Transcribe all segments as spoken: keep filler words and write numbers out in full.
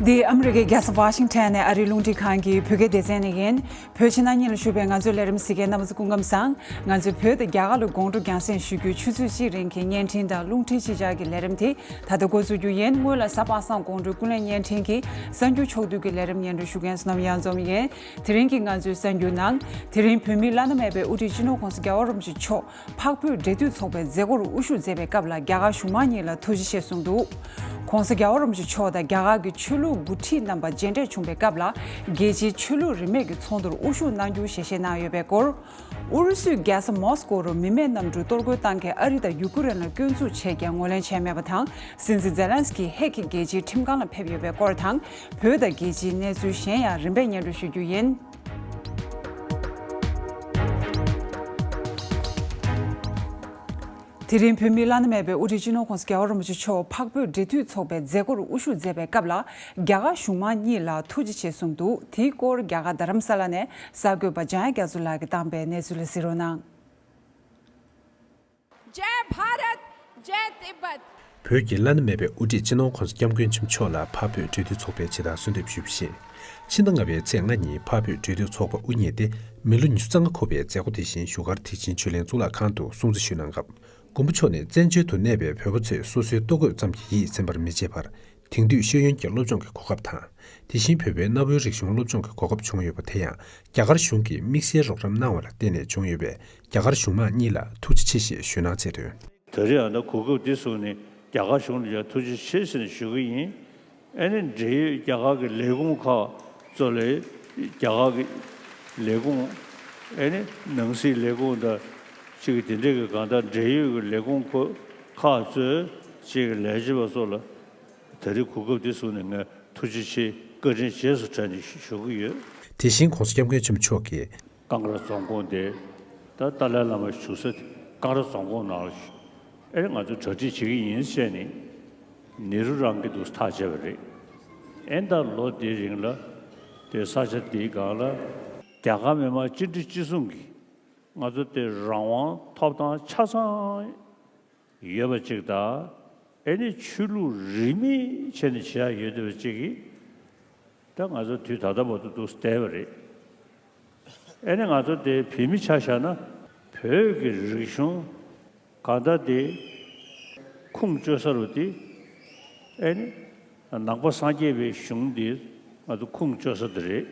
འདི་ཨ་མི་རི་ཀའི་རྒྱལ་ས་ཝ་ཤིང་ཊོན་ནས་ཨ་རིའི་རླུང་འཕྲིན་ཁང་གི་བོད་སྐད་སྡེ་ཚན་ནས་ཡིན། བོད་ཕྱི་ནང་གཉིས་ལ་བཞུགས་པའི་ང་ཚོའི་ལས་རིམ་གཟིགས་མཁན་རྣམ་པ་ཚོ་སྐུ་ཁམས་བཟང་། ང་ཚོས་བོད་དང་རྒྱ་གར་ལ་དགོང་དྲོ་རྒྱང་སྲིང་ཞུ་རྒྱུའི་ཆུ་ཚོད་གཅིག་རིང་གི་བརྙན་འཕྲིན་དང་རླུང་འཕྲིན་ཕྱི་འབྱར་གྱི་ལས་རིམ་དེ་ད་ལྟ་འགོ་འཛུགས་རྒྱུ་ཡིན། སྔོན་ལ་གཟའ་པ་སངས་དགོང་དྲོའི་ཀུན་གླེང་བརྙན་འཕྲིན་གྱི་གསར་འགྱུར་ཕྱོགས་བསྡུས་ཀྱི་ལས་རིམ་སྙན་སྒྲོན་ཞུ་མཁན་བསོད་ནམས་གཡང་འཛོམས་ཡིན། དེ་རིང་གི་ང་ཚོའི་གསར་འགྱུར་ནང་། དེ་རིང་བོད་མིའི་བླ་ན་མེད་པའི་དབུ་ཁྲིད་སྤྱི་ནོར་༸གོང་ས་༸རྒྱལ་བ་རིན་པོ་ཆེ་མཆོག་འཕགས་བོད་འབྲེལ་མཐུད་ཚོགས་པའི་མཛད་སྒོར་དབུ་བཞུགས་མཛད་པའི་སྐབས་ལ་རྒྱ་གར་གཞུང་མང་གཉིས་ལ་ཐུགས་རྗེ་ཆེ་གསུངས་འདུག ༸གོང་ས་༸རྒྱལ་བ་རིན་པོ་ཆེ་མཆོག་དང་རྒྱ་གར་གྱི་ཆོས་ལུགས་འགོ་ཁྲིད་རྣམ་པ་མཇལ་འཕྲད་བྱུང་བའི་སྐབས་ལ་རྒྱལ་སྤྱིའི་ཆོས་ལུགས་རིས་མེད་ཀྱི་ཚོགས་འདུར་དབུ་བཞུགས་གནང་རྒྱུའི་ཞལ་བཞེས་གནང་ཡོད་པའི་སྐོར། ཨུ་རུ་སུའི་རྒྱལ་ས་མོ་སི་ཀོ་རུ་མི་མེད་གནམ་གྲུ་གཏོར་རྒོལ་བཏང་མཁན་ཨ་རི་དང་ཡུ་ཀེ་རེན་ལ་སྐྱོན་འཛུགས་བྱས་ཀྱང་ངོས་ལེན་བྱས་མེད་པ་དང་། སྲིད་འཛིན་ཛེ་ལན་སི་ཀི་ཧེག་གི་རྒྱལ་སྤྱིའི་ཁྲིམས་ཁང་ལ་ཕེབས་ཡོད་པའི་སྐོར་དང་། བོད་དང་རྒྱལ་སྤྱིའི་གནས་ཚུལ་གཞན་ཡང་རིམ་པས་སྙན་སྒྲོན་ཞུ་རྒྱུ་ཡིན། དེ་རིང་བོད་མིའི་བླ་ན་མེད་པའི་དབུ་ཁྲིད་སྤྱི་ནོར་༸གོང་ས་༸རྒྱལ་བ་རིན་པོ་ཆེ་མཆོག་འཕགས་བོད་འབྲེལ་མཐུད་ཚོགས་པའི་མཛད་སྒོར་དབུ་བཞུགས་མཛད་པའི་སྐབས་ལ་རྒྱ་གར་གཞུང་མང་གཉིས་ལ་ཐུགས་རྗེ་ཆེ་གསུངས་འདུག་དེའི་སྐོར་རྒྱ་གར་རྡ་རམ་ས་ལ་ནས་གསར་འགོད་པ་འཇམ་དབྱངས་རྒྱ་མཚོ་ལགས་ཀྱིས་བཏང་པའི་གནས་ཚུལ་ལ་གཟིགས་རོགས་གནང་། जय भारत, जय तिब्बत। བོད་ཀྱི་བླ་ན་མེད་པའི་དབུ་ཁྲིད་སྤྱི་ནོར་༸གོང་ས་༸སྐྱབས་མགོན་ཆེན་པོ་མཆོག་ལ་འཕགས་བོད་འབྲེལ་མཐུད་ཚོགས་པས་ཇི་ལྟར་གསོལ་འདེབས་ཞུས་པ་བཞིན། ཕྱི་ཟླ་ལྔ་པའི་ཚེས་ལྔ་ཉིན་འཕགས་བོད་འབྲེལ་མཐུད་ཚོགས་པ་དབུ་བརྙེས་ཏེ་མི་ལོ་ཉི་ཤུ་རྩ་ལྔ་འཁོར་བའི་མཛད་སྒོ་དེ་བཞིན་བཞུགས་སྒར་ཐེག་ཆེན་ཆོས་གླིང་གཙུག་ལག་ཁང་དུ་སྲུང་བརྩི་ཞུས་གནང་སྐབས། མགོན་པོ་མཆོག་ནས་བཙན་བྱོལ་དུ་གནས་པའི་བོད་པ་ཚོས་སོ་སོའི་ལྟོ་གོས་ཙམ་གྱི་ཡིད་ཚིམ་པར་མི་བྱེད་པར། དེང་དུས་ཤེས་ཡོན་གྱི་སློབ་སྦྱོང་གི་གོ་སྐབས་དང་། དེ་བཞིན་བོད་པའི་གནའ་བོའི་རིག་གཞུང་སློབ་སྦྱོང་གི་གོ་སྐབས་བྱུང་ཡོད་པ་དེ་ཡང་རྒྱ་གར་གཞུང་གིས་དམིགས་བསལ་རོགས་རམ་གནང་བ་ལ་བརྟེན་ནས་བྱུང་ཡོད་པས། རྒྱ་གར་གཞུང་མང་གཉིས་ལ་ཐུགས་རྗེ་ཆེ་ཞེས་ཞུས་གནང་མཛད་དོན། ད་རེས་ཨ་ནི་གོ་སྐབས་འདི་བཟུང་ནས་རྒྱ་གར་གཞུང་ལ་ཡང་ཐུགས་རྗེ་ཆེ་ཟེར་ནས་ཞུ་གི་ཡིན། ཨ་ནི་འབྲེལ་ཡོད་རྒྱ་གར་གྱི་ལས་ཁུངས་ཁག་གཙོ་ལས་རྒྱ་གར་གྱི་ལས་ཁུངས། ཨ་ནི་ནང་སྲིད་ལས་ཁུངས་དང་ཅིག་དེ་འདྲས་ཀྱི་གང་ལྟར་འབྲེལ་ཡོད་ཀྱི་ལས་ཁུངས་ཁག་གཙོས་ཅིག་ལས་བྱེད་པ་ཚོ་ལ་ད་རེས་གོ་སྐབས་འདི་བཟུང་ནས་ངས་ཐུགས་རྗེ་ཆེ་བཀའ་དྲིན་རྗེས་སུ་དྲན་ནས་ཞུ་གི་ཡོད། དེ་བཞིན་༸གོང་ས་༸སྐྱབས་མགོན་ཆེན་པོ་མཆོག་གིས། ཀང་ར་རྫོང་ཁོངས་དེ། ད་ཏཱ་ལའི་བླ་མ་བཞུགས་ས་དེ་ཀང་ར་རྫོང་ཁོངས་ནང་ལ་བཞུགས། ཨེ་ང་ཚོ་གྲ་སྒྲིག་བྱེད་ཀྱི་ཡིན་བྱས་ནས་ནེ་རུ་རང་གི་འདུག་ཐག་བཅད་པ་རེད། ཨེ་ད་ལོ་དེའི་རིང་ལ་དེ་ས་ཆ་དེའི་སྒང་ལ་རྒྱ་གར་མི་མང་སྤྱི་འཐུས་སྤྱི་གསུམ་གྱིས་ང་ཚོ་དེ་རང་དབང་ཐོབ་ཐང་ཆ་ཚང་ཡོད་པ་ཅིག་དང་། ཨེ་ནི་ཆོས་ལུགས་རིས་མེད་བྱས་ནས་བྱེད་ཡ་ཡོད་བསྡད་པ་ཅིག་གིས། ད་ང་ཚོ་དུས་ད་ལྟ་བར་དུ་འདུག་བསྡད་པ་རེད། ཨེ་ནི་ང་ཚོ་དེ་བོད་མི་ཆ་བཞག་ན་བོད་ཀྱི་རིག་གཞུང་གང་ལྟར་དེ་ཁུངས་བཅོལ་ས་རུ་དེ་ཨེ་ནི་ནང་པ་སངས་རྒྱས་པའི་གཞུང་འདི་ང་ཚོ་ཁུངས་བཅོལ་ས་དེ་རེད།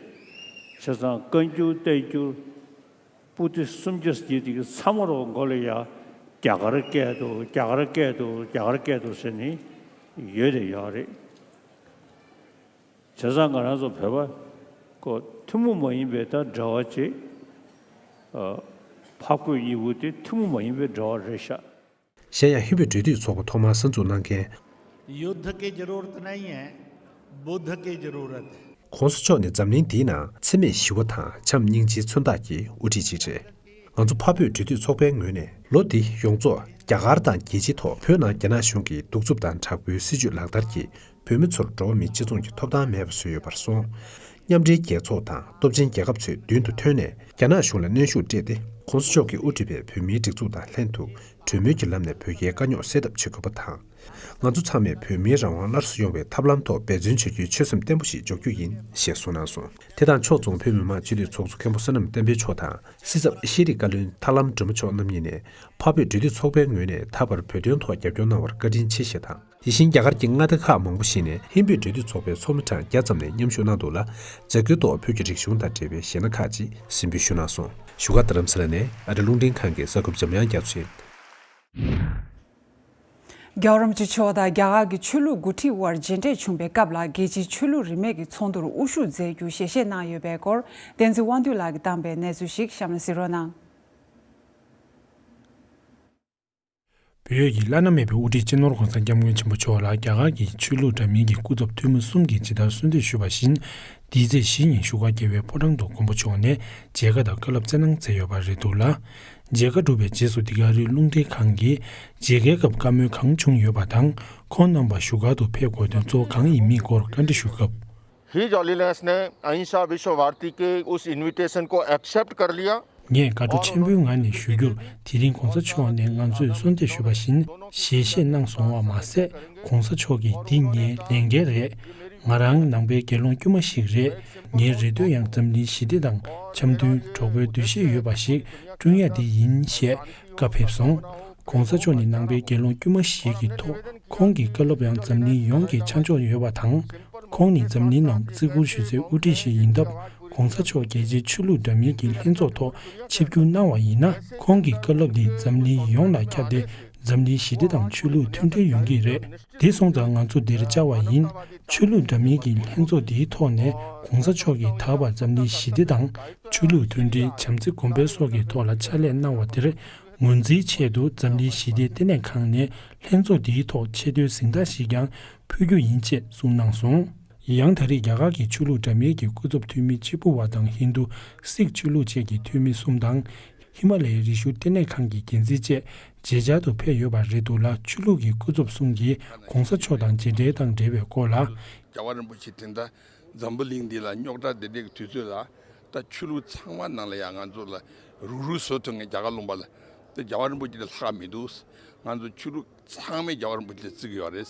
བྱས་ཙང་བཀའ་འགྱུར་བསྟན་འགྱུར། པུ་ཏི་སུམ་བརྒྱ་ཟེར་དེ་གི་ཚང་མ་རོ་མགོ་ལ་ཡ་རྒྱ་གར་སྐད་དུ་རྒྱ་གར་སྐད་དུ་རྒྱ་གར་སྐད་དུ་ཟེར་ནས་ཡོད་དེ་ཡོད་རེད། བྱས་ཙང་ང་རང་ཚོ་བོད་པ་ཁོ་ཐུན་མོང་མ་ཡིན་པའི་ད་འབྲེལ་བ་ཅིག་ཨ། འཕགས་བོད་གཉིས་པོ་དེ་ཐུན་མོང་མ་ཡིན་པའི་འབྲེལ་བ་རེད་ཤག་གཞན་ཡང་ཧིན་བོད་འབྲེལ་མཐུད་ཚོགས་པ་ཐོག་མར་གསར་འཛུགས་གནང་མཁན། युद्ध की जरूरत नहीं है, बुद्ध की जरूरत है। ༸གོང་ས་མཆོག་ནི་འཛམ་གླིང་འདིའི་ནང་འཚེ་མེད་ཞི་བ་དང་བྱམས་སྙིང་རྗེའི་མཚོན་རྟགས་ཀྱི་དབུ་ཁྲིད་ཅིག་རེད། ང་ཚོ་འཕགས་བོད་འབྲེལ་མཐུད་ཚོགས་པའི་ངོས་ནས་ལོ་འདི་ཡོངས་རྫོགས་རྒྱ་གར་དང་རྒྱལ་སྤྱིའི་ཐོག་བོད་ནང་རྒྱ་ནག་གཞུང་གི་གདུག་རྩུབ་དང་དྲག་པོའི་སྲིད་བྱུས་ལག་བསྟར་གྱིས་བོད་མི་ཚོར་འགྲོ་བ་མིའི་སྤྱི་མཚུངས་ཀྱི་ཐོབ་ཐང་མེད་པ་བཟོས་ཡོད་པར་སོང་། མཉམ་འབྲེལ་རྒྱལ་ཚོགས་དང་སྟོབས་ཆེན་རྒྱལ་ཁབ་ཚོས་མདུན་དུ་ཐོན་ནས་རྒྱ་ནག་གཞུང་ལ་གནོན་ཤུགས་སྤྲད་དེ་༸གོང་ས་མཆོག་གིས་དབུ་ཁྲིད་པའི་བོད་མིའི་སྒྲིག་འཛུགས་དང་ལྷན་དུ་གྲོས་མོལ་གྱི་ལམ་ནས་བོད་རྒྱའི་དཀའ་རྙོག་སེལ་ཐབས་བྱེད་དགོས་པ་དང་། ང་ཚོ་ཚང་མས་བོད་མིའི་རང་དབང་སླར་གསོ་ཡོང་བའི་ཐབས་ལམ་ཐོག་འབད་བརྩོན་བྱ་རྒྱུའི་ཆོད་སེམས་བརྟན་པོ་ཞིག་འཇོག་རྒྱུ་ཡིན་ཞེས་གསུངས་གནང་སོང་། དེ་དང་ཕྱོགས་མཚུངས་བོད་མི་མང་སྤྱི་འཐུས་ཚོགས་གཙོ་མཁན་པོ་བསོད་ནམས་བསྟན་འཕེལ་མཆོག་དང་སྲིད་ཚབ་ཤེས་རིག་བཀའ་བློན་ཐར་ལམ་སྒྲོལ་མ་མཆོག་རྣམ་གཉིས་ནས་འཕགས་བོད་འབྲེལ་མཐུད་ཚོགས་པའི་ངོས་ནས་ད་བར་བོད་དོན་ཐོག་རྒྱབ་སྐྱོར་གནང་བར་བཀའ་དྲིན་ཆེ་ཞེས་དང་། དེ་བཞིན་རྒྱ་གར་གྱི་མངའ་སྡེ་ཁག་མང་པོ་ཞིག་ནས་ཧིན་བོད་འབྲེལ་མཐུད་ཚོགས་པའི་ཚོགས་མི་གྲངས་བརྒྱ་ཙམ་ནས་མཉམ་ཞུགས་གནང་འདུག་ལ། མཛད་སྒོའི་ཐོག་བོད་ཀྱི་རིག་གཞུང་དང་འབྲེལ་བའི་གཞས་སྣ་ཁག་ཅིག་གཟིགས་འབུལ་ཞུས་གནང་སོང་། བཞུགས་སྒར་རྡ་རམ་ས་ལ་ནས་ཨ་རི་རླུང་འཕྲིན་ཁང་གི་གསར་འགོད་པ་འཇམ་དབྱངས་རྒྱ་མཚོ་ཡིན། རྒྱལ་བ་རིན་པོ་ཆེ་མཆོག་དང་རྒྱ་གར་གྱི་ཆོས་ལུགས་འགོ་ཁྲིད་དབར་མཇལ་འཕྲད་བྱུང་བའི་སྐབས་ལ་རྒྱལ་སྤྱིའི་ཆོས་ལུགས་རིས་མེད་ཀྱི་ཚོགས་འདུར་དབུ་བཞུགས་མཛད་རྒྱུ་ཞལ་བཞེས་གནང་ཡོད་པའི་སྐོར་བསྟན་འཛིན་དབང་འདུས་ལགས་ཀྱིས་བཏང་པའི་གནས་ཚུལ་ཞིག་གཤམ་ལ་གཟིགས་རོགས་གནང་། བོད་ཀྱི་བླ་ན་མེད་པའི་དབུ་ཁྲིད་སྤྱི་ནོར་༸གོང་ས་༸སྐྱབས་མགོན་ཆེན་པོ་མཆོག་ལ་རྒྱ་གར་གྱི་ཆོས་ལུགས་འདྲ་མིན་གྱི་སྐུ་ཚབ་འཐུས་མི་གསུམ་གྱིས་ཇི་ལྟར་གསོལ་འདེབས་ཞུས་པ་བཞིན། འདིའི་ཚེས་བཞི་ཉིན་བཞུགས་སྒར་རྒྱལ་བའི་ཕོ་བྲང་དུ་མགོན་པོ་མཆོག་ནས་མཇལ་ཁ་དང་བཀའ་སློབ་སྩལ་གནང་མཛད་ཡོད་པ་རེད་འདུག་ལ། མཇལ་ཁ་གྲུབ་པའི་རྗེས་སུ་འདི་ག་ཨ་རིའི་རླུང་འཕྲིན་ཁང་གིས་མཇལ་ཁའི་སྐབས་བཀའ་མོལ་གང་བྱུང་ཡོད་པ་དང་། ཁོང་རྣམ་པ་བཞུགས་སྒར་དུ་ཕེབས་དགོས་དོན་གཙོ་བོ་གང་ཡིན་མིན་སྐོར་བཀའ་འདྲི་ཞུས་སྐབས། ही जॉलीनेस ने अहिंसा विश्व भारती के उस इनविटेशन को एक्सेप्ट कर लिया। ངས་དགའ་སྤྲོ་ཆེན་པོའི་ངང་ནས་ཞུ་རྒྱུར། དེ་རིང་གོང་ས་མཆོག་ནས་ང་ཚོས་གསོལ་འདེབས་ཞུས་པ་བཞིན་ཞལ་བཞེས་གནང་སོང་བ་མ་ཟད། གོང་ས་མཆོག་གིས་འདི་ངའི་ལས་འགན་རེད། ང་རང་ནང་པའི་དགེ་སློང་དཀྱུས་མ་ཞིག་རེད། ངའི་རེ་འདོད་ཡང་འཛམ་གླིང་ཞི་བདེ་དང་འཆམ་མཐུན། གྲོགས་པོའི་འདུ་ཤེས་ཡོད་པ་ཞིག་བསྐྲུན་ཡ་དེ་ཡིན་ཞེས་བཀའ་ཕེབས་སོང་། གོང་ས་མཆོག་ནི་ནང་པའི་དགེ་སློང་དཀྱུས་མ་ཞིག་གི་ཐོག་ཁོང་གི་བཀའ་སློབ་ཡང་འཛམ་གླིང་ཡོངས་ཀྱི་ཆ་འཇོག་ཡོད་པ་དང་། ཁོང་ནི་འཛམ་གླིང་ནང་བརྩི་བཀུར་ཞུ་སའི་དབུ་ཁྲིད་ཞིག་ཡིན་སྟབས། གོང་ས་མཆོག་རྒྱལ་སྤྱིའི་ཆོས་ལུགས་འདྲ་མིན་གྱི་ལྷན་ཚོགས་ཐོག་ཆིབས་བསྒྱུར་གནང་བ་ཡིན་ན། ཁོང་གི་བཀའ་སློབ་འདི་འཛམ་གླིང་ཡོངས་ལ་ཁྱབ་སྟེ། འཛམ་གླིང་ཞི་བདེ་དང་ཆོས་ལུགས་མཐུན་སྒྲིལ་ཡོང་གི་རེད། དེ་སོང་ཙང་ང་ཚོ་འདིར་བཅར་བ་ཡིན། ཆོས་ལུགས་འདྲ་མིན་གྱི་ལྷན་ཚོགས་འདིའི་ཐོག་ནས་གོང་ས་མཆོག་གིས་ད་བར་འཛམ་གླིང་ཞི་བདེ་དང་། ཆོས་ལུགས་མཐུན་སྒྲིལ། བྱམས་བརྩེ་གོང་འཕེལ་སོགས་ཀྱི་ཐོག་ལ་ཕྱག་ལས་གནང་བ་དེར་ངོས་འཛིན་ཆེད་དུ། འཛམ་གླིང་ཞི་བདེའི་ལྟེ་གནས་ཁང་ནས་ལྷན་ཚོགས་འདིའི་ཐོག་ཆེ་མཐོའི་གཟེངས་རྟགས་ཤིག་ཀྱང་ཕུལ་རྒྱུ་ཡིན་ཅེས་གསུངས་གནང་སོང་། ཡང་ད་རེས་རྒྱ་གར་གྱི་ཆོས་ལུགས་འདྲ་མིན་གྱི་སྐུ་ཚབ་འཐུས་མི་གཅིག་པུ་བ་དང་། ཧིན་རྡུ། སིག་ཆོས་ལུགས་བཅས་ཀྱི་འཐུས་མི་གསུམ་དང་། ཧི་མ་ལ་ཡའི་རི་ཤུལ་ལྟེ་གནས་ཁང་གི་འགན་འཛིན་བཅས་མཇལ་བཅར་དུ་ཕེབས་ཡོད་པ་རེད་འདུག་ལ། ཆོས་ལུགས་ཀྱི་སྐུ་ཚབ་གསུམ་གྱིས་གོང་ས་མཆོག་དང་མཇལ་འཕྲད་དང་འབྲེལ་བའི་སྐོར་ལ། རྒྱལ་བ་རིན་པོ་ཆེ་དེ་འདྲ་འཛམ་བུ་གླིང་འདི་ལ་རྙོག་དྲ་འདི་འདྲའི་དུས་ཚོད་ལ། ད་ཆོས་ལུགས་ཚང་མ་ནང་ལ་ཡང་ང་ཚོ་ལ་རུག་རུག་བཟོ་ཐུབ་མཁན་རྒྱ་གར་ལུང་པ་ལ། ད་རྒྱལ་བ་རིན་པོ་ཆེ་ལས་ལྷག་མི་འདུག་ང་ཚོ་ཆོས་ལུགས་ཚང་མས་རྒྱལ་བ་རིན་པོ་ཆེ་ལ་བརྩི་གི་ཡོད་རེད།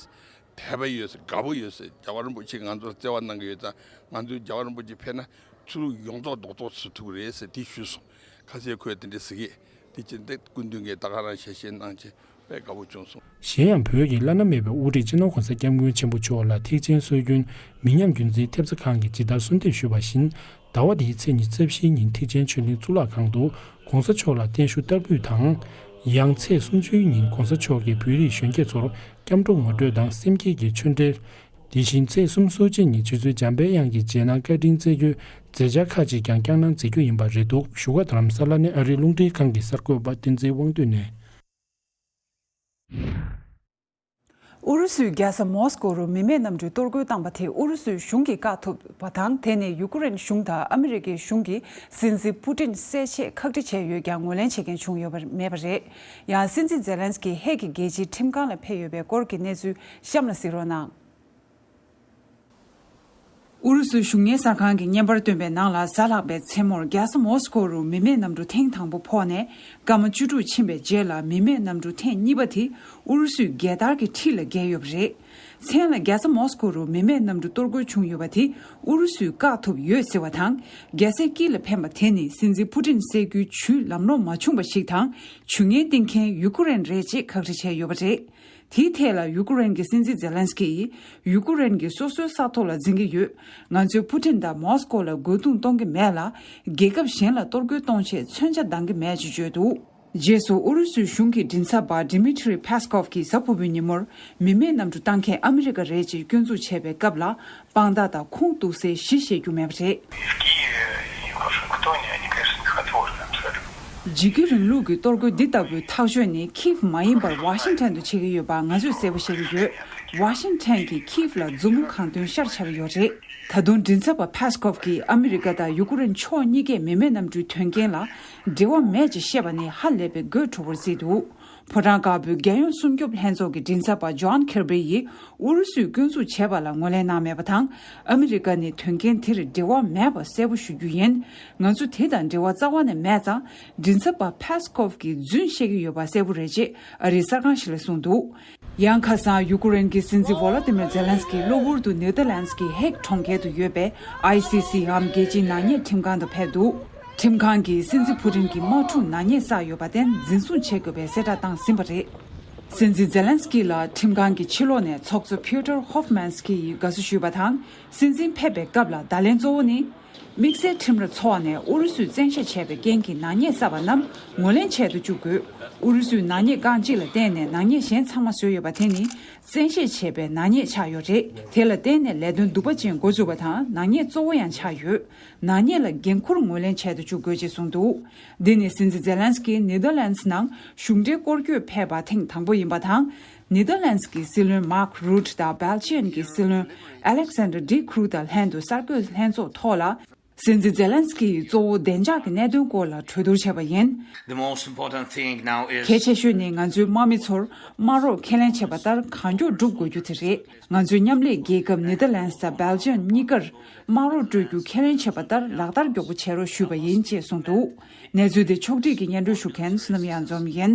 དད་པ་ཡོད་ཟེར། དགའ་པོ་ཡོད་ཟེར། རྒྱལ་བ་རིན་པོ་ཆེས་ང་ཚོར་བརྩེ་བ་གནང་གི་ཡོད་ཙང་། ང་ཚོས་རྒྱལ་བ་རིན་པོ་ཆེ་ཕེབས་ན་ཆོས་ལུགས་ཡོངས་རྫོགས་རྡོག་རྡོག་བཟོ་ཐུབ་ཀྱི་རེད་ཟེར་དེ་ཞུས་སོང་། ཁ་སང་ཁོས་དེ་འདྲ་ཟེར་གི། དེ་བྱས་ཏེ་སྐུ་མདུན་གྱིས་ད་ག་རང་ཞལ་བཞེས་གནང་བྱས་དཔེ་དགའ་པོ་བྱུང་སོང་། གཞན་ཡང་བོད་ཀྱི་བླ་ན་མེད་པའི་དབུ་ཁྲིད་སྤྱི་ནོར་གོང་ས་སྐྱབས་མགོན་ཆེན་པོ་མཆོག་ལ་ཐེག་ཆེན་སྲོལ་རྒྱུན་མི་ཉམས་རྒྱུན་འཛིན་ཐེབས་རྩ་ཁང་གིས་ཇི་ལྟར་གསོལ་འདེབས་ཞུས་པ་བཞིན། ཟླ་བ་འདིའི་ཚེས་ཉི་ཤུ་རྩ་བཞིའི་ཉིན་ཐེག་ཆེན་ཆོས་གླིང་གཙུག་ལག་ཁང་དུ་གོང་ས་མཆོག་ལ་བརྟན་བཞུགས་བསྟར་འབུལ་དང་། ཡང་ཚེས་སུམ་ཅུའི་ཉིན་གོང་ས་མཆོག་གིས་བོད་རིགས་གཞོན་སྐྱེས་ཚོར་སྐྱབས་འགྲོ་ངོ་སྤྲོད་དང་སེམས་བསྐྱེད་ཀྱི་ཆོས་འབྲེལ། དེ་བཞིན་ཚེས་སུམ་ཅུ་སོ་གཅིག་ཉིན་རྗེ་བཙུན་འཇམ་དཔལ་དབྱངས་ཀྱི་རྗེས་གནང་བཀའ་དྲིན་སྩལ་རྒྱུའི་མཛད་འཆར་ཁག་ཅིག་ཀྱང་བསྐྱངས་གནང་མཛད་རྒྱུ་ཡིན་པ་རེད་འདུག་བཞུགས་སྒར་རྡ་རམ་ས་ལ་ནས་ཨ་རིའི་རླུང་འཕྲིན་ཁང་གི་གསར་འགོད་པ་བསྟན་འཛིན་དབང་འདུས་ནས། ཨུ་རུ་སུའི་རྒྱལ་ས་མོ་སི་ཀོ་རུ་མི་མེད་གནམ་གྲུས་གཏོར་རྒོལ་བཏང་པ་དེས་ཨུ་རུ་སུའི་གཞུང་གི་བཀག་ཐུབ་པ་དང་། དེ་ནི་ཡུ་ཀེ་རེན་གཞུང་དང་ཨ་མི་རི་ཀའི་གཞུང་གིས་སྲིད་འཛིན་པུ་ཏིན་གསལ་ཆེད་ཁག་དཀྲི་བྱས་ཡོད་ཀྱང་ངོས་ལེན་བྱེད་མཁན་བྱུང་ཡོད་པ་མེད་པ་རེད། ཡང་སྲིད་འཛིན་ཛེ་ལན་སི་ཀི་ཧེག་གི་རྒྱལ་སྤྱིའི་ཁྲིམས་ཁང་ལ་ཕེབས་ཡོད་པའི་སྐོར་གྱི་གནས་ཚུལ་གཤམ་ལ་གཟིགས་རོགས་གནང་། ཨུ་རུ་སུའི་གཞུང་གཉེར་གསར་ཁང་གི་བརྙན་པར་བཏོན་པའི་ནང་ལ། གཟའ་ལྷག་པའི་མཚན་མོར་རྒྱལ་ས་མོ་སི་ཀོ་རུ་མི་མེད་གནམ་གྲུ་ཐེངས་དང་པོ་ཕོག་ནས་སྐར་མ་བཅུ་དྲུག་ཕྱིན་པའི་རྗེས་ལ། མི་མེད་གནམ་གྲུ་ཐེངས་གཉིས་པ་དེ་ཨུ་རུ་སུའི་རྒྱལ་དར་གྱི་འཁྲིས་ལ་བརྒལ་ཡོད་པ་རེད། མཚན་ལ་རྒྱལ་ས་མོ་སི་ཀོ་རུ་མི་མེད་གནམ་གྲུ་གཏོར་རྒོལ་བྱུང་ཡོད་པ་དེ་ཨུ་རུ་སུས་བཀག་ཐུབ་ཡོད་ཟེར་བ་དང་། རྒྱལ་སའི་དཀྱིལ་ལ་འཕེན་པ་དེ་ནི་སྲིད་འཛིན་པུ་ཏིན་གསལ་རྒྱུའི་ཇུས་ལམ་ལྷོང་མ་བྱུང་བ་ཞིག་དང་། ཇུས་ངན་བཏིང་མཁན་ཡུ་ཀེ་རེན་རེད་ཅེས་ཁག་དཀྲི་བྱས་ཡོད་པ་རེད། དེའི་ཐད་ལ་ཡུ་ཀེ་རེན་གྱི་སྲིད་འཛིན་ཛེ་ལན་སི་ཀི་ཡིས། ཡུ་ཀེ་རེན་གྱིས་སོ་སོའི་ས་ཐོག་ལ་འཛིན་གྱི་ཡོད། ང་ཚོས་པུ་ཏིན་དང་མོ་སི་ཀོ་ལ་རྒོལ་རྡུང་གཏོང་གི་མེད་ལ། རྒྱལ་ཁབ་གཞན་ལ་གཏོར་རྒོལ་གཏོང་ཆེད་མཚོན་ཆ་འདང་གི་མེད་ཅེས་བརྗོད་འདུག་རྗེས་སུ་ཨུ་རུ་སུའི་གཞུང་གི་མགྲིན་ཚབ་པ་ཌི་མི་ཊི་རི་ཕེ་སི་ཀོབ་ཀྱིས་གཟའ་ཕུར་བུའི་ཉིན་མོར་མི་མེད་གནམ་གྲུ་བཏང་མཁན་ཨ་མི་རི་ཀ་རེད་ཅེས་སྐྱོན་འཛུགས་བྱས་པའི་སྐབས་ལ། དཔང་རྟགས་དང་ཁུངས་གཏུགས་སའི་གཞི་བཤད་རྒྱུ་མེད་པ་རེད། Киев, Лукашенко, они, конечно, готовы к нам к этому. འཇིགས་སྐུལ་རིང་ལུགས་ཀྱི་གཏོར་རྒོལ་འདི་ལྟ་བུའི་ཐག་གཅོད་ནི་ཁིབ་མ་ཡིན་པར་ཝ་ཤིང་ཊོན་དུ་བྱེད་ཀྱི་ཡོད་པ་ང་ཚོས་གསལ་པོ་ཤེས་ཀྱི་ཡོད། ཝ་ཤིང་ཊོན་གྱིས་ཁིབ་ལ་མཛུབ་མོ་གང་སྟོན་ཤར་བྱ་གི་ཡོད་རེད། ད་དུང་མགྲིན་ཚབ་པ་ཕེ་སི་ཀོབ་ཀྱིས་ཨ་མི་རི་ཀ་དང་ཡུ་ཀེ་རེན་ཕྱོགས་གཉིས་ཀས་མི་མེད་གནམ་གྲུའི་དོན་རྐྱེན་ལ་འབྲེལ་བ་མེད་ཅེས་བཤད་པ་ནི་ཧ་ལས་པའི་དགོད་བྲོ་བོར་བརྩིས་འདུག་ཕོ་བྲང་དཀར་པོའི་རྒྱལ་ཡོངས་སྲུང་སྐྱོབ་ལྷན་ཚོགས་ཀྱི་མགྲིན་ཚབ་པ་ཇོན་ཁེར་བྷི་ཡིས་ཨུ་རུ་སུས་སྐྱོན་འཛུགས་བྱས་པ་ལ་ངོས་ལེན་གནང་མེད་པ་དང་། ཨ་མི་རི་ཀ་ནི་དོན་རྐྱེན་དེར་འབྲེལ་བ་མེད་པ་གསལ་པོ་ཞུ་རྒྱུ་ཡིན། ང་ཚོ་དེ་དང་འབྲེལ་བ་རྩ་བ་ནས་མེད་ཙང་། མགྲིན་ཚབ་པ་ཕེ་སི་ཀོབ་ཀྱིས་རྫུན་བཤད་ཀྱི་ཡོད་པ་གསལ་པོ་རེད་ཅེས་ཨ་རིའི་གསར་ཁང་ཞིག་ལ་གསུངས་འདུག་ཡང་ཁ་སང་ཡུ་ཀེ་རེན་གྱི་སྲིད་འཛིན་ཝོ་ལོ་ཏི་མིར་ཛེ་ལན་སི་ཀི་གློ་བུར་དུ་ནེ་དར་ལན་སི་ཀྱི་ཧེག་གྲོང་ཁྱེར་དུ་ཡོད་པའི་ཨའི་སི་སི་འམ་རྒྱལ་སྤྱིའི་ནག་ཉེས་ཁྲིམས་ཁང་དུ་ཕེབས་འདུག་ཁྲིམས་ཁང་གིས་སྲིད་འཛིན་ཕུ་ཏིན་གྱིས་དམག་འཁྲུག་ནག་ཉེས་བསགས་ཡོད་པར་བརྟེན་འཛིན་བཟུང་བྱེད་དགོས་པའི་གསལ་བསྒྲགས་བཏང་ཟིན་པ་རེད། སྲིད་འཛིན་ཛེ་ལན་སི་ཀི་ལ་ཁྲིམས་ཁང་གི་ཕྱི་ལོགས་ནས་ཚོགས་གཙོ་ཕིའུ་ཏར་ཧོབ་མན་སི་ཀི་ཡིས་དགའ་བསུ་ཞུས་པ་དང་། སྲིད་འཛིན་ཕེབས་པའི་སྐབས་ལ་བརྡ་ལན་གཙོ་བོ་ནི། དམིགས་བསལ་ཁྲིམས་ར་ཚོགས་ནས་ཨུ་རུ་སུས་བཙན་ཤེད་བྱས་པའི་རྐྱེན་གྱིས་ནག་ཉེས་བསགས་པ་རྣམས་ངོས་ལེན་བྱས་དུ་བཅུག་དགོས། ཨུ་རུ་སུས་ནག་ཉེས་རྐང་གཅིག་ལ་བརྟེན་ནས་ནག་ཉེས་གཞན་ཚང་མ་བཟོས་ཡོད་པ་དེ་ནི་བཙན་ཤེད་བྱས་པའི་ནག་ཉེས་ཆགས་ཡོད་རེད། དེ་ལ་བརྟེན་ནས་ལས་དོན་སྡུག་པ་ཅན་འགོ་བཙུགས་པ་དང་ནག་ཉེས་གཙོ་བོ་ཡང་ཆགས་ཡོད། ནག་ཉེས་ལ་འགན་འཁུར་ངོས་ལེན་བྱས་དུ་བཅུག་དགོས་ཅེས་གསུངས་འདུག་འདི་ནི་སྲིད་འཛིན་ཛེ་ལན་སི་ཀི་ནེ་དར་ལན་སི་ནང་གཞུང་འབྲེལ་སྐོར་སྐྱོད་ཕེབས་པ་ཐེངས་དང་པོ་ཡིན་པ་དང་། ནེ་དར་ལན་སི་ཀྱི་སྲིད་བློན་མཱག་རུད་དང་སྦེལ་ཇི་ཡམ་གྱི་སྲིད་བློན་ཨ་ལེག་སན་ཌར་ཌི་ཁུ་རུ་དང་ལྷན་དུ་གསར་འགོད་ལྷན་ཚོགས་ཐོག་ལ། སྲིད་འཛིན་ཛེ་ལན་སི་ཀི་ཡིས་གཙོ་བོ་བདེ་འཇགས་ཀྱི་གནད་དོན་སྐོར་ལ་གྲོས་བསྡུར་བྱས་པ་ཡིན། The most important thing now is གལ་ཆེ་ཤོས་ནི་ང་ཚོའི་དམག་མི་ཚོར་དམག་རོགས་ཁས་ལེན་བྱས་པ་ལྟར་གང་མགྱོགས་སྒྲུབ་དགོས་རྒྱུ་དེ་རེད། ང་ཚོའི་མཉམ་ལས་རྒྱལ་ཁབ་ནེ་དར་ལན་སི་དང་སྦེལ་ཇམ་གཉིས་ཀར་དམག་རོགས་སྤྲོད་རྒྱུ་ཁས་ལེན་བྱས་པ་ལྟར་ལག་བསྟར་མགྱོགས་པོ་བྱེད་རོགས་ཞུས་པ་ཡིན་ཅེས་གསུངས་འདུག་གནས་ཚུལ་དེ་ཕྱོགས་སྒྲིག་གིས་སྙན་སྒྲོན་ཞུ་མཁན་བསོད་ནམས་གཡང་འཛོམས་ཡིན།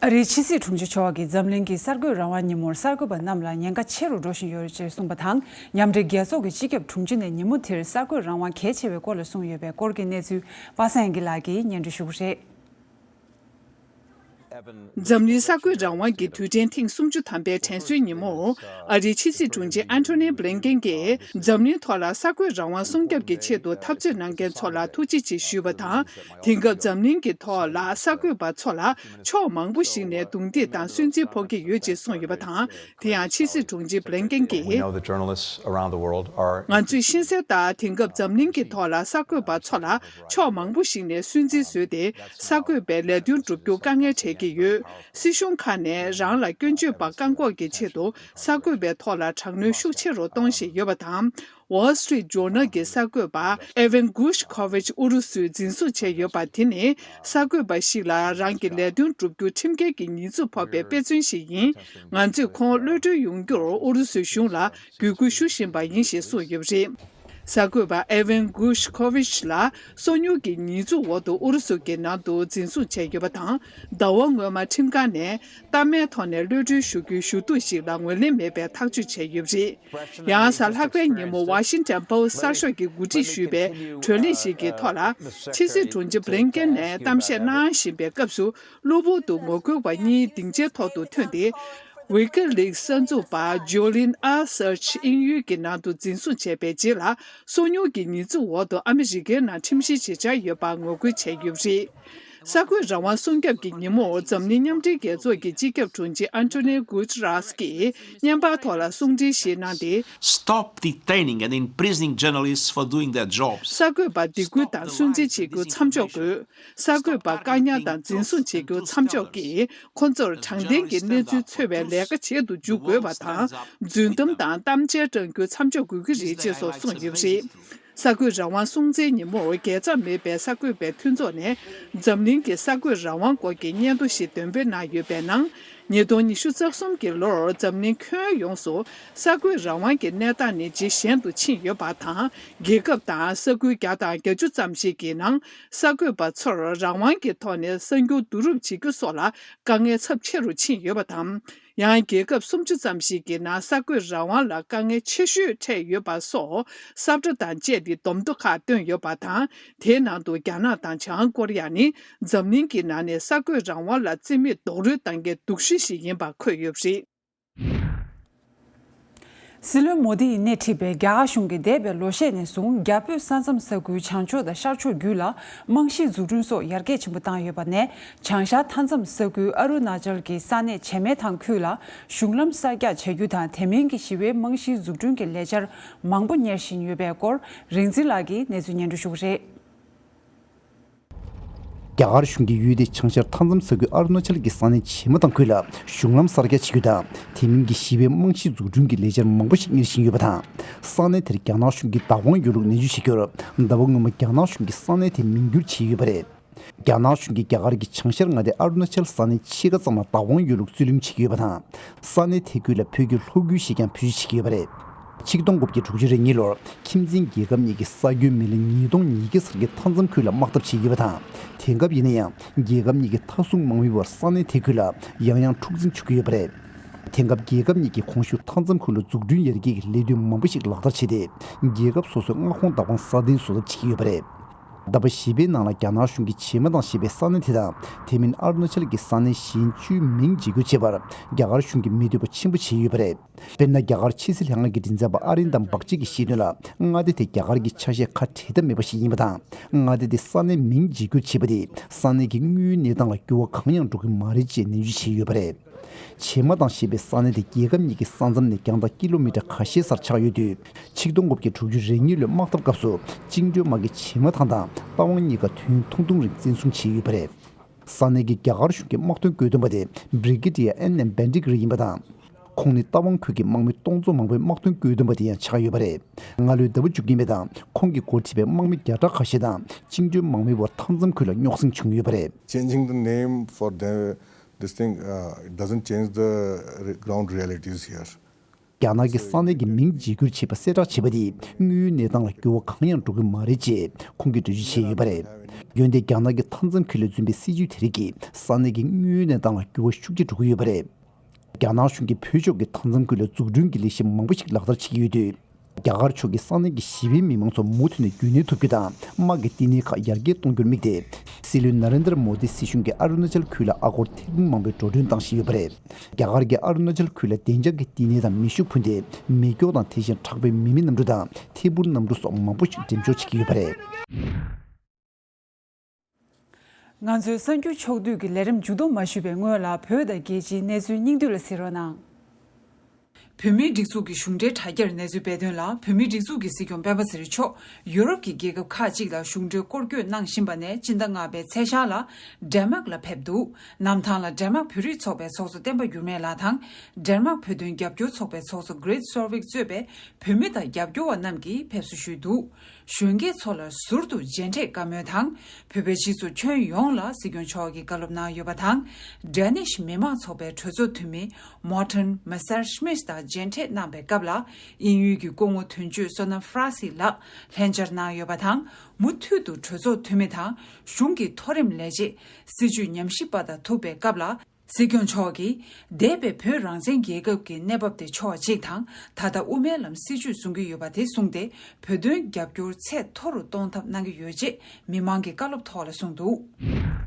ཨ་རིའི་ཕྱི་སྲིད་དྲུང་ཆེ་མཆོག་གིས་འཛམ་གླིང་གི་གསར་འགོད་རང་དབང་ཉིན་མོར་གསར་འགོད་པ་རྣམས་ལ་ཉེན་ཁ་ཆེ་རུ་འགྲོ་བཞིན་ཡོད་ཅེས་གསུངས་པ་དང་། མཉམ་འབྲེལ་རྒྱལ་ཚོགས་ཀྱི་སྤྱི་ཁྱབ་དྲུང་ཆེ་ནས་ཉིན་མོ་དེར་གསར་འགོད་རང་དབང་གལ་ཆེ་བའི་སྐོར་ལ་གསུངས་ཡོད་པའི་སྐོར་གྱི་གནས་ཚུལ་པ་སངས་དབྱངས་སྐྱིད་ལགས་ཀྱིས་སྙན་སྒྲོན་ཞུ་གི་རེད། འཛམ་གླིང་གསར་འགོད་རང་དབང་གི་དུས་དྲན་ཐེངས་སུམ་ཅུ་ཐམ་པའི་དྲན་གསོའི་ཉིན་མོར། ཨ་རིའི་ཕྱི་སྲིད་དྲུང་ཆེ་ཨན་ཐོ་ནི་བྷི་ལིན་ཀེན་གྱིས་འཛམ་གླིང་ཐོག་ལ་གསར་འགོད་རང་དབང་སྲུང་སྐྱོབ་ཀྱི་ཆེད་དུ་འཐབ་རྩོད་གནང་མཁན་ཚོ་ལ་ཐུགས་རྗེ་ཆེ་ཞུས་པ་དང་། དེང་སྐབས་འཛམ་གླིང་གི་ཐོག་ལ་གསར་འགོད་པ་ཚོ་ལ་ཕྱོགས་མང་པོ་ཞིག་ནས་རྡུང་རྡེག་དང་སུན་གཙེར་ཕོག་གི་ཡོད་ཅེས་གསུངས་ཡོད་པ་དང་། དེ་ཡང་ཕྱི་སྲིད་དྲུང་ཆེ་བྷི་ལིན་ཀེན་We གྱིས། know that journalists around the world are ང་ཚོས་ཤེས་གསལ་ལྟར། དེང་སྐབས་འཛམ་གླིང་གི་ཐོག་ལ་གསར་འགོད་པ་ཚོ་ལ་ཕྱོགས་མང་པོ་ཞིག་ནས་སུན་གཙེར་བཟོས་ཏེ། གསར་འགོད་པའི་ལས་དོན་བསྒྲུབ་རྒྱུ་དཀའ་ངལ་འཕྲད་ཀྱི་ཡོད། སྲིད་གཞུང་ཁག་ནས་རང་ལ་སྐྱོན་བརྗོད་པ་བཀག་འགོག་གི་ཆེད་དུ་གསར་འགོད་པའི་ཐོག་ལ་དྲག་གནོན་ཤུགས་ཆེ་རུ་གཏོང་བཞིན་ཡོད་པ་དང་། Wall Street Journal གྱི་གསར་འགོད་པ་Evan Gershkovich ཨུ་རུ་སུས་འཛིན་བཟུང་བྱས་ཡོད་པ་དེ་ནི་གསར་འགོད་པ་ཞིག་ལ་རང་གི་ལས་དོན་བསྒྲུབ་རྒྱུ་ཁྲིམས་འགལ་གྱི་ཉེས་འཛུགས་ཕོག་པའི་དཔེ་མཚོན་ཞིག་ཡིན། ང་ཚོས་ཁོང་གློད་གྲོལ་ཡོང་རྒྱུར་ཨུ་རུ་སུའི་གཞུང་ལ་གུས་བཀུར་ཞུ་བཞིན་པ་ཡིན་ཞེས་གསུངས་ཡོད་པ་རེད། གསར་འགོད་པ་Evan Gershkovich ལ་སོ་ཉུལ་གྱི་ཉེས་འཛུགས་འོག་ཏུ་ཨུ་རུ་སུ་གྱི་ནང་དུ་འཛིན་བཟུང་བྱས་ཡོད་པ་དང་། ཟླ་བ་སྔོན་མ་ཁྲིམས་ཁང་ནས་གཏའ་མའི་ཐོག་ནས་གློད་གྲོལ་ཞུ་རྒྱུའི་ཞུ་གཏུག་ཞིག་ལ་ངོས་ལེན་མེད་པའི་ཐག་གཅོད་བྱས་ཡོད་པ་རེད། ཡང་གཟའ་ལྷག་པའི་ཉིན་མོ་Washington Post གསར་ཤོག་གིས་གོ་སྒྲིག་ཞུས་པའི་བགྲོ་གླེང་ཞིག་གི་ཐོག་ལ། ཕྱི་སྲིད་དྲུང་ཆེ་བྷི་ལིན་ཀེན་ནས་གཏམ་བཤད་གནང་བཞིན་པའི་སྐབས་སུ། གློ་བུར་དུ་ངོ་རྒོལ་བ་གཉིས་སྡིངས་ཆའི་ཐོག་ཏུ་ཐོན་ཏེ། WikiLeaks གསར་འཛུགས་པ་Julian Assange དབྱིན་ཡུལ་གྱི་ནང་དུ་འཛིན་བཟུང་བྱས་པའི་རྗེས་ལ། སོ་ཉུལ་གྱི་ཉེས་འཛུགས་འོག་ཏུ་ཨ་མི་རི་ཀའི་ནང་ཁྲིམས་བཤེར་བྱེད་འཆར་ཡོད་པར་ངོ་རྒོལ་བྱས་ཡོད་པ་རེད། གསར་འགོད་རང་དབང་སྲུང་སྐྱོབ་ཀྱི་ཉིན་མོར་འཛམ་གླིང་མཉམ་འབྲེལ་རྒྱལ་ཚོགས་ཀྱི་སྤྱི་ཁྱབ་དྲུང་ཆེ་Antonio Guterres གྱིས་བརྙན་པར་ཐོག་ལ་གསུང་འཕྲིན་ཞིག་གནང་སྟེ། Stop detaining and imprisoning journalists for doing their jobs. གསར་འགོད་པར་སྡིགས་སྐུལ་དང་སུན་གཙེར་བྱེད་རྒྱུ་མཚམས་འཇོག་དགོས། གསར་འགོད་པར་བཀག་ཉར་དང་འཛིན་བཟུང་བྱེད་རྒྱུ་མཚམས་འཇོག་གིས། ཁོ་ཚོར་དྲང་བདེན་གྱི་གནས་ཚུལ་འཚོལ་བའི་ལས་ཀ་བྱེད་དུ་འཇུག་དགོས་པ་དང་། རྫུན་གཏམ་དང་གཏམ་འཆལ་བཏང་རྒྱུ་མཚམས་འཇོག་དགོས་ཀྱི་རེད་ཅེས་སོགས་གསུངས་ཡོད་པ་རེད། གསར་འགོད་རང་དབང་སྲུང་བརྩིའི་ཉིན་མོར་རྒྱལ་མཚམས་མེད་པའི་གསར་འགོད་པའི་མཐུན་ཚོགས་ནས་འཛམ་གླིང་གི་གསར་འགོད་རང་དབང་སྐོར་གྱི་སྙན་ཐོ་ཞིག་འདོན་སྤེལ་གནང་ཡོད་པའི་ནང་། ཉིས་སྟོང་ཉི་ཤུ་རྩ་གསུམ་གྱི་ལོར་འཛམ་གླིང་ཁྱོན་ཡོངས་སུ་གསར་འགོད་རང་དབང་གི་གནས་སྟངས་ནི་ཇེ་ཞན་དུ་ཕྱིན་ཡོད་པ་དང་། རྒྱལ་ཁབ་དང་ས་ཁུལ་བརྒྱ་དང་བརྒྱད་ཅུ་ཙམ་ཞིག་གི་ནང་གསར་འགོད་པ་ཚོར་རང་དབང་གི་ཐོག་ནས་གསར་འགྱུར་བསྡུ་རུབ་བྱེད་རྒྱུ་སོགས་ལ་དཀའ་ངལ་ཚབས་ཆེ་རུ་ཕྱིན་ཡོད་པ་དང་། ཡང་རྒྱལ་ཁབ་སུམ་ཅུ་ཙམ་ཞིག་གི་ནང་གསར་འགོད་རང་དབང་ལ་དཀའ་ངལ་ཆེ་ཤོས་འཕྲད་ཡོད་པ་སོགས་ས་བཀྲ་དང་བཅས་ཏེ་བསྡོམས་ཐོ་ཁག་བཏོན་ཡོད་པ་དང་། དེའི་ནང་དུ་རྒྱ་ནག་དང་བྱང་ཀོ་རི་ཡ་ནི་འཛམ་གླིང་གི་ནང་ནས་གསར་འགོད་རང་དབང་ལ་རྩིས་མེད་རྡོག་རོལ་བཏང་མཁན་སྡུག་ཤོས་ཤིག་ཡིན་པ་འཁོད་ཡོད་པ་རེད། སྲིད་བློན་མོ་དི་ཡིས་སྣེ་ཁྲིད་པའི་རྒྱ་གར་གཞུང་གིས་འདས་པའི་ལོ་ཤས་ནས་བཟུང་རྒྱ་བོད་ས་མཚམས་ས་ཁུལ་བྱང་ཕྱོགས་དང་ཤར་ཕྱོགས་བརྒྱུད་ལ་རྨང་གཞི་འཛུགས་སྐྲུན་སོགས་ཡར་རྒྱས་ཆེན་པོ་བཏང་ཡོད་པ་ནས། བྱང་ཤར་མཐའ་མཚམས་ས་ཁུལ་ཨ་རུ་ན་ཅལ་གྱི་ས་གནས་བྱེ་མའི་ཐང་ཁུལ་ལ་གཞུང་ལམ་གསར་རྒྱག་བྱ་རྒྱུ་དང་། དེ་མིན་གྱི་ཞི་བའི་རྨང་གཞིའི་འཛུགས་སྐྲུན་གྱི་ལས་འཆར་མང་པོ་གཉེར་བཞིན་ཡོད་པའི་སྐོར། རིག་འཛིན་ལགས་ཀྱིས་གནས་ཚུལ་སྙན་སྒྲོན་ཞུ་གི་རེད། རྒྱ་གར་གཞུང་གིས་ཡུལ་དེའི་བྱང་ཤར་མཐའ་མཚམས་ས་ཁུལ་ཨ་རུ་ན་ཅལ་གྱི་ས་གནས་བྱེ་མ་ཐང་ཁུལ་ལ་གཞུང་ལམ་གསར་རྒྱག་བྱེད་རྒྱུ་དང་། དེ་མིན་གྱི་ཞི་བའི་རྨང་གཞི་འཛུགས་སྐྲུན་གྱི་ལས་འཆར་མང་པོ་ཞིག་གཉེར་བཞིན་ཡོད་པ་དང་། ས་གནས་དེར་རྒྱ་ནག་གཞུང་གི་བདག་དབང་ཡོད་ལུགས་ནན་བརྗོད་བྱེད་རྒྱུར། ཟླ་བ་སྔོན་མ་རྒྱ་ནག་གཞུང་གིས་ས་གནས་དེ་མིང་བསྒྱུར་བྱས་ཡོད་པ་རེད། རྒྱ་ནག་གཞུང་གིས་རྒྱ་གར་གྱི་བྱང་ཤར་མངའ་སྡེ་ཨ་རུ་ན་ཅལ་ས་གནས་ཕྱེད་ཀ་ཙམ་ལ་བདག་དབང་ཡོད་ལུགས་རྩོད་གླེང་བྱེད་ཀྱི་ཡོད་པ་དང་། ས་གནས་དེ་ཁུལ་ལ་བོད་ཀྱི་ལྷོ་ཁུལ་ཞེས་ཀྱང་བེད་སྤྱོད་བྱེད་ཀྱི་ཡོད་པ་རེད། ཆིག་སྟོང་དགུ་བརྒྱ་དྲུག་ཅུ་རེ་གཉིས་ལོར་ཁྱིམ་མཚེས་རྒྱལ་ཁབ་གཉིས་ཀྱིས་ས་ཁྱོན་མི་ལི་ཉིས་སྟོང་ཉིས་བརྒྱ་ཙམ་གྱི་མཐའ་མཚམས་ཁུལ་ལ་དམག་འཐབ་བྱེད་ཀྱི་ཡོད་པ་དང་། དེང་སྐབས་ཡིན་ན་ཡང་རྒྱལ་ཁབ་གཉིས་ཀྱི་མཐའ་སྲུང་དམག་མིའི་བར་ས་གནས་དེ་ཁུལ་ལ་ཡང་ཡང་འཁྲུག་འཛིང་བྱུང་གི་ཡོད་པ་རེད། དེང་སྐབས་རྒྱལ་ཁབ་གཉིས་ཀྱིས་གོང་ཞུས་མཐའ་མཚམས་ཁུལ་ལ་འཛུགས་སྐྲུན་ཡར་རྒྱས་ཀྱི་ལས་དོན་མང་པོ་ཞིག་ལག་བསྟར་བྱས་ཏེ། རྒྱལ་ཁབ་སོ་སོའི་མངའ་ཁོངས་བདག་དབང་སྲ་བརྟན་བཟོ་ཐབས་བྱེད་ཀྱི་ཡོད་པ་རེད། ཟླ་བ་བཞི་པའི་ནང་ལ་རྒྱ་ནག་གཞུང་གིས་བྱེ་མ་ཐང་ཞེས་པའི་ས་གནས་དེ་དང་། དེ་མིན་ཨ་རུ་ན་ཅལ་གྱི་ས་གནས་གཞན་བཅུའི་མིང་བརྗེ་བསྒྱུར་བྱེད་པར་རྒྱ་གར་གཞུང་གིས་མི་འདོད་པ་ཆེན་པོ་བྱས་ཡོད་པ་རེད། དཔེར་ན། རྒྱ་གར་ཕྱི་སྲིད་ལྷན་ཁང་གི་མགྲིན་ཚབ་པ་ཨ་རིན་དམ་བག་ཅི་གིས་བཤད་དོན་ལ། མངའ་སྡེ་དེ་རྒྱ་གར་གྱི་ཆ་ཤས་ཁ་བྲལ་ཐབས་མེད་པ་ཞིག་ཡིན་པ་དང་། མངའ་སྡེ་དེ་ས་གནས་མིང་བརྗེ་བསྒྱུར་བྱས་པ་དེས་ས་གནས་ཀྱི་དངོས་ཡོད་གནས་སྟངས་ལ་འགྱུར་བ་གང་ཡང་འགྲོ་གི་མ་རེད་ཅེས་ནན་བརྗོད་བྱས་ཡོད་པ་རེད། བྱེ་མ་ཐང་ཞེས་པའི་ས་གནས་དེ་རྒྱལ་ཁབ་གཉིས་ཀྱི་ས་མཚམས་ནས་རྒྱང་ཐག་ཀི་ལོ་མི་ཊར་ཁ་ཤས་སར་ཆགས་ཡོད་དུས། ཆིག་སྟོང་དགུ་བརྒྱ་དྲུག་ཅུ་རེ་གཉིས་ལོའི་དམག་འཐབ་སྐབས་སུ་བཅིངས་འགྲོལ་དམག་གིས་བྱེ་མ་ཐང་དང་རྟ་དབང་གཉིས་ཀ་དུས་ཡུན་ཐུང་ཐུང་རིང་བཙན་བཟུང་བྱས་ཡོད་པ་རེད། ས་གནས་ཀྱི་རྒྱ་གར་གཞུང་གི་དམག་དོན་བཀོད་འདོམས་པ་དེ་Brigadier N M Bhandikar ཡིན་པ་དང་། ཁོང་ནི་རྟ་དབང་ཁུལ་གྱི་དམག་མི་སྟོང་ཚོ་མང་པོའི་དམག་དོན་བཀོད་འདོམས་པ་དེ་ཡང་ཆགས་ཡོད་པ་རེད། སྔ་ལོའི་ཟླ་བ་མཇུག་རྒྱུན་པའི་དང་ཁོང་གིས་འགོ་ཁྲིད་པའི་དམག་མི་བརྒྱ་ཕྲག་ཁ་ཤས་དང་བཅིངས་འགྲོལ་དམག་མི་བར་མཐའ་མཚམས་ཁུལ་ལ་རྙོག་ཟིང་བྱུང་ཡོད་པ་རེད། Changing the name for the, this thing, uh, it doesn't change the re- ground realities here. རྒྱ་ནག་གི་ས་གནས་ཀྱི་མིང་བརྗེ་བསྒྱུར་བྱས་པ་གསལ་བསྒྲགས་བྱས་པ་དེས་དངོས་ཡོད་གནས་སྟངས་ལ་འགྱུར་བ་གང་ཡང་འགྲོ་གི་མ་རེད་ཅེས་ཁོང་གིས་འགྲེལ་བརྗོད་བྱས་ཡོད་པ་རེད། འོན་ཏེ་རྒྱ་ནག་གི་མཐའ་མཚམས་ཁུལ་ལ་འཛིན་པའི་སྲིད་ཇུས་དེ་རིགས་ཀྱིས་ས་གནས་ཀྱི་དངོས་ཡོད་གནས་སྟངས་ལ་འགྱུར་བ་ཤུགས་ཆེ་འགྲོ་གི་ཡོད་པ་རེད། རྒྱ་ནག་གཞུང་གིས་བོད་ཕྱོགས་ཀྱི་མཐའ་མཚམས་ཁུལ་ལ་འཛུགས་སྐྲུན་གྱི་ལས་གཞི་མང་པོ་ཞིག་ལག་བསྟར་བྱེད་ཀྱི་ཡོད་དུས། རྒྱ་གར་ཕྱོགས་ཀྱིས་ས་གནས་ཀྱི་གཞིས་སྤེལ་མི་མང་ཚོ་མུ་མཐུད་ནས་རྒྱུན་གནས་ཐུབ་རྒྱུ་དང་དམག་གི་བསྟི་གནས་ཁག་ཡར་རྒྱས་གཏོང་རྒྱུར་དམིགས་ཏེ། སྲིད་བློན་ན་རེན་དར་མོ་དི་སྲིད་གཞུང་གིས་ཨ་རུ་ན་ཅལ་ཁུལ་ལ་ཨ་སྒོར་ཐེར་འབུམ་མང་པོའི་འགྲོ་གྲོན་བཏང་བཞིན་ཡོད་པ་རེད། རྒྱ་གར་གྱིས་ཨ་རུ་ན་ཅལ་ཁུལ་ལ་བདེ་འཇགས་ཀྱི་བསྟི་གནས་དང་མེ་ཤུགས་འཕུར་མདེལ། མེ་སྒྱོགས་དང་དེ་བཞིན་དྲག་པོའི་མི་མེད་གནམ་གྲུ་དང་ཐད་འཕུར་གནམ་གྲུ་སོགས་མང་པོ་ཞིག་འགྲེམས་འཇོག་བྱེད་ཀྱི་ཡོད་པ་རེད། ང་ཚོའི་གསར་འགྱུར་ཕྱོགས་བསྡུས་ཀྱི་ལས་རིམ་མཇུག་བསྡོམས་མ་ཞུས་པའི་སྔོན་ལ། བོད་དང་རྒྱལ་སྤྱིའི་གནས་ཚུལ་སྙིང་བསྡུས་ལ་གཟིགས་རོགས་གནང་། བོད་མིའི་སྒྲིག་འཛུགས་ཀྱི་གཞུང་འབྲེལ་དྲ་རྒྱར་གནས་ཚུལ་སྤེལ་དོན་ལ། བོད་མིའི་སྒྲིག་འཛུགས་ཀྱི་སྲིད་སྐྱོང་སྤེན་པ་ཚེ་རིང་མཆོག་ཡུ་རོབ་ཀྱི་རྒྱལ་ཁབ་ཁག་ཅིག་ལ་གཞུང་འབྲེལ་སྐོར་སྐྱོད་གནང་བཞིན་པ་ནས། སྤྱི་ཟླ་ལྔ་པའི་ཚེས་ཤར་ལ། ཌེན་མཱག་ལ་ཕེབས་འདུག། གནམ་ཐང་ལ་ཌེན་མཱག་བོད་རིགས་ཚོགས་པའི་ཚོགས་གཙོ་བསྟན་པ་འགྱུར་མེད་ལགས་དང་། ཌེན་མཱག་བོད་དོན་རྒྱབ་སྐྱོར་ཚོགས་པའི་ཚོགས་གཙོ་གྷི་རེད་སོར་ཝིག་གཙོས་པའི་བོད་མི་དང་རྒྱབ་སྐྱོར་བ་རྣམས་ཀྱིས་ཕེབས་བསུ་ཞུས་འདུག། གཞོན་སྐྱེས་ཚོ་ལ་ཟུར་དུ་མཇལ་འཕྲད་བཀའ་མོལ་དང་། བོད་པའི་སྤྱི་ཚོགས་ཁྱོན་ཡོངས་ལ་སྲིད་སྐྱོང་མཆོག་གིས་བཀའ་སློབ་གནང་ཡོད་པ་དང་། ཌེ་ནིཤ་མི་མང་ཚོགས་པའི་གྲོས་ཚོགས་འཐུས་མི་མོར་ཊན་མེ་སེར་ཤི་མིད་དང་མཇལ་འཕྲད་གནང་པའི་སྐབས་ལ། དབྱིན་ཡུལ་གྱི་སྐུ་ངོ་དོན་གཅོད་བསོད་ནམས་ཧྥ་ར་སི་ལགས་ལྷན་བཅར་གནང་ཡོད་པ་དང་། མུ་མཐུད་དུ་གྲོས་ཚོགས་འཐུས་མི་དང་གཞུང་གི་མཐོ་རིམ་ལས་བྱེད། སྲིད་བྱུས་ཉམས་ཞིབ་པ་དང་ཐུག་པའི་སྐབས་ལ། སྲིད་སྐྱོང་མཆོག་གིས་འདས་པའི་བོད་རང་བཙན་རྒྱལ་ཁབ་ཀྱི་གནས་བབ་དེ་ཕྱོགས་གཅིག་དང་། ད་ལྟ་དབུ་མའི་ལམ་སྲིད་བྱུས་བཟུང་གི་ཡོད་པ་དེ་གསུངས་ཏེ། བོད་དོན་རྒྱབ་སྐྱོར་ཚད་མཐོ་རུ་གཏོང་ཐབས་གནང་གི་ཡོད་ཅེས་མི་མང་གི་བཀའ་སློབ་ཐོག་ལ་གསུངས་འདུག།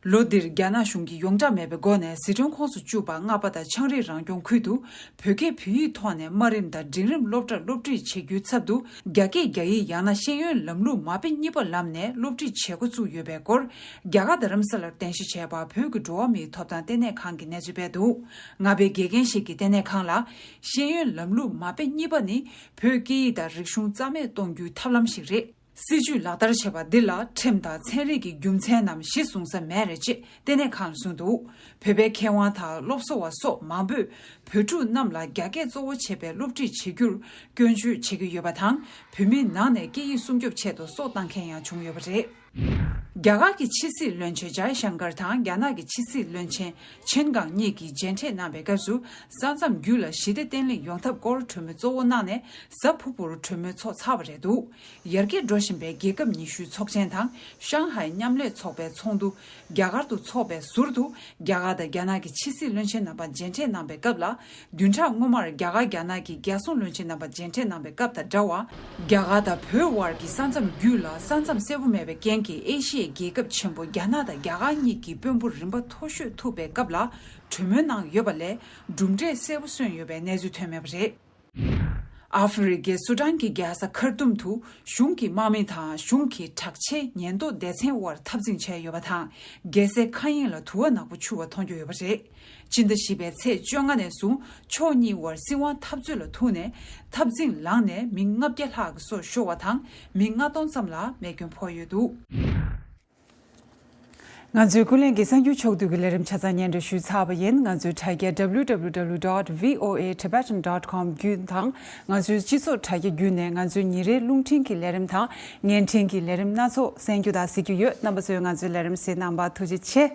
ལོ་འདིར་རྒྱ་ནག་གཞུང་གིས་ཡོངས་གྲགས་མེད་པའི་སྒོ་ནས་ཟི་ཁྲོན་ཁོངས་སུ་བཅུག་པ་ལྔ་པ་དང་ཆའང་རིགས་རང་སྐྱོང་ཁུལ་དུ། བོད་སྐད་བོད་ཡིག་ཐོག་ནས་དམའ་རིམ་དང་འབྲིང་རིམ་སློབ་གྲྭར་སློབ་ཁྲིད་བྱེད་རྒྱུའི་ཚབ་ཏུ། རྒྱ་སྐད་རྒྱ་ཡིག་ཡང་ན་ཤེས་ཡོན་ལམ་ལུགས་མ་དཔེ་གཉིས་པ་ལམ་ནས་སློབ་ཁྲིད་བྱེད་འགོ་བཙུགས་ཡོད་པའི་སྐོར། རྒྱ་གར་དྷ་རམ་ས་ལར་རྟེན་གཞི་བྱས་པ་བོད་ཀྱི་འགྲོ་བ་མིའི་ཐོབ་ཐང་ལྟེ་གནས་ཁང་གིས་གནས་ཚུལ་སྤེལ་འདུག། ལྔ་པའི་དགེ་རྒན་ཞིག་གིས་ལྟེ་གནས་ཁང་ལ། ཤེས་ཡོན་ལམ་ལུགས་མ་དཔེ་གཉིས་པ་ནི་བོད་སྐད་ཡིག་དང་རིག་གཞུང་རྩ་མེད་གཏོང་རྒྱུའི་ཐབས་ལམ་ཞིག་རེད། སྲིད་བྱུས་ལག་བསྟར་བྱས་པ་འདི་ལ་ཁྲིམས་དང་ཚན་རིག་གི་རྒྱུ་མཚན་ནམ་གཞི་བཟུང་ས་མེད་རེད་ཅེས་ལྟེ་གནས་ཁང་ལ་གསུངས་འདུག། བོད་པའི་མཁས་དབང་དང་སློབ་གསོ་བ་སོགས་མང་པོས་བོད་ཕྲུག་རྣམས་ལ་རྒྱ་སྐད་གཙོ་བོ་བྱས་པའི་སློབ་ཁྲིད་བྱེད་རྒྱུར་སྐྱོན་བརྗོད་བྱེད་ཀྱི་ཡོད་པ་དང་། བོད་མིའི་ནང་ནས་སྐད་ཡིག་སྲུང་སྐྱོབ་ཆེད་དུ་སྲོག་བཏང་མཁན་ཡང་བྱུང་ཡོད་པ་རེད། རྒྱ་གར་གྱི་ཕྱི་སྲིད་བློན་ཆེན་ཇའི་ཤང་ཀར་དང་རྒྱ་ནག་གི་ཕྱི་སྲིད་བློན་ཆེན་ཆིན་ཀང་གཉིས་ཀྱིས་མཇལ་འཕྲད་གནང་པའི་སྐབས་སུ། ས་མཚམས་བརྒྱུད་ལ་ཞི་བདེ་བརྟན་ལྷིང་ཡོང་ཐབས་སྐོར་གྲོས་མོལ་གཙོ་བོ་གནང་ནས། གཟའ་ཕུར་བུར་གྲོས་མོལ་ཚོགས་ཚར་བ་རེད་འདུག། ཡར་རྒྱས་འགྲོ་བཞིན་པའི་རྒྱལ་ཁབ་ཉི་ཤུའི་ཚོགས་ཆེན་དང་ཤང་ཧའེ་མཉམ་ལས་ཚོགས་པའི་ཚོགས་འདུ་རྒྱ་གར་དུ་འཚོགས་པའི་ཟུར་དུ། རྒྱ་གར་དང་རྒྱ་ནག་གི་ཕྱི་སྲིད་བློན་ཆེན་རྣམ་པ་མཇལ་འཕྲད་གནང་པའི་སྐབས་ལ། བདུན་ཕྲག་སྔོན་མར་རྒྱ་གར་རྒྱ་ནག་གི་རྒྱལ་སྲུང་བློན་ཆེན་རྣམ་པ་མཇལ་འཕྲད་གནང་པའི་སྐབས་དང་འདྲ་བར། རྒྱ་གར་དང་བོད་དབར་གྱི་ས་མཚམས་བརྒྱུད་ལ་ས་མཚམས་གསལ་པོ་མེད་པའི་རྐྱེན་གྱིས། ཨེ་ཤི་ཡའི་རྒྱལ་ཁབ་ཆེན་པོ་རྒྱ་ནག་དང་རྒྱ་གར་གཉིས་ཀྱི་དཔོན་པོ་རིམ་པ་མཐོ་ཤོས་ཐུག་པའི་སྐབས་ལ་གྲོས་མོལ་གནང་ཡོད་པ་ལས། གྲུབ་འབྲས་གསལ་པོ་སོན་ཡོད་པའི་གནས་ཚུལ་ཐོན་མེད་པ་རེད། ཨ་ཧྥེ་རི་ཁའི་སུ་ཌན་གྱི་རྒྱལ་ས་ཁར་ཏུམ་དུ་གཞུང་གི་དམག་མི་དང་གཞུང་གི་དྲག་ཆས་ཉེན་རྟོག་སྡེ་ཚན་དབར་འཐབ་འཛིང་བྱས་ཡོད་པ་དང་། རྒྱལ་སའི་མཁའ་དབྱིངས་ལ་དུ་བ་ནག་པོ་འཕྱུར་བ་མཐོང་རྒྱུ་ཡོད་པ་རེད། སྤྱི་ཟླ་བཞི་པའི་ཚེས་བཅོ་ལྔ་ནས་བཟུང་ཕྱོགས་གཉིས་དབར་སྲིད་དབང་འཐབ་རྩོད་ལ་ཐུག་ནས། འཐབ་འཛིང་ལངས་ནས་མི་ལྔ་བརྒྱ་ལྷག་གི་སྲོག་ཤོར་བ་དང་། མི་ལྔ་སྟོང་ཙམ་ལ་རྨས་སྐྱོན་ཕོག་ཡོད་འདུག། ང་ཚོའི་ཀུན་གླེང་གི་གསར་འགྱུར་ཕྱོགས་བསྡུས་ཀྱི་ལས་རིམ་ཆ་ཚང་སྙན་སྒྲོན་ཞུས་ཚར་བ་ཡིན། ང་ཚོའི་དྲ་རྒྱ་W W W dot V O A Tibetan dot com བརྒྱུད་དང་། ང་ཚོའི་སྤྱི་ཚོགས་དྲ་རྒྱ་བརྒྱུད་ནས་ང་ཚོའི་ཉིན་རེའི་རླུང་འཕྲིན་གྱི་ལས་རིམ་དང་བརྙན་འཕྲིན་གྱི་ལས་རིམ་སྣ་ཚོགས་གསན་རྒྱུ་དང་གཟིགས་རྒྱུ་ཡོད། རྣམ་པ་ཚོས་ང་ཚོའི་ལས་རིམ་གཟིགས་གནང་བར་ཐུགས་རྗེ་ཆེ།